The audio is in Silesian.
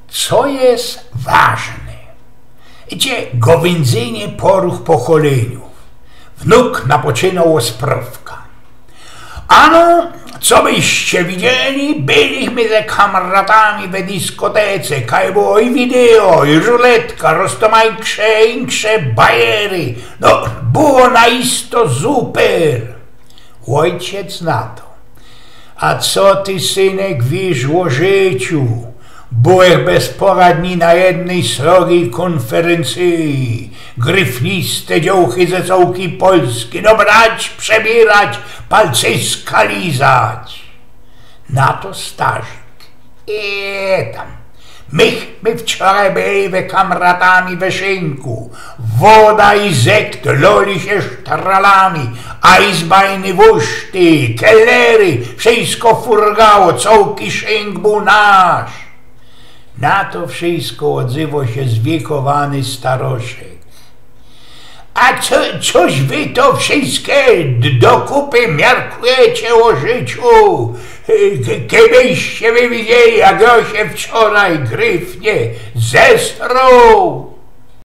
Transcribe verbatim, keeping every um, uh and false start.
Co je ważne? Idzie gowindzenie poruch pokolyniōw. Wnuk napoczynał ôsprōwka. Ano, co byście widzieli, byliśmy ze kamratami we diskotece, kaj było i wideo, i ruletka, roztomajkrze, inksze bajery. No, było na isto super. Ôjciec na to. A co ty, synek, wiysz ô życiu? Byłech bez pora dni na jednej srogij kōnferyncyji. Gryfniste dziołchy ze cołkij Polski. No brać, przebierać, palcyska lizać. Na to starzik. I tam. Myśmy wczoraj byli we kamratami we szynku. Woda i zekt loli sie sztralami, a izbajny wuszty, kelnery, wszystko furgało, cołki szynk bōł nasz. Na to wszystko ôdzywo sie zwiekowany staroszek. A co, coś wy to wszystkie d-, do kupy miarkujecie ô życiu? K-, kedyście wy widzieli, jak jŏ sie wczoraj gryfnie zesrōł?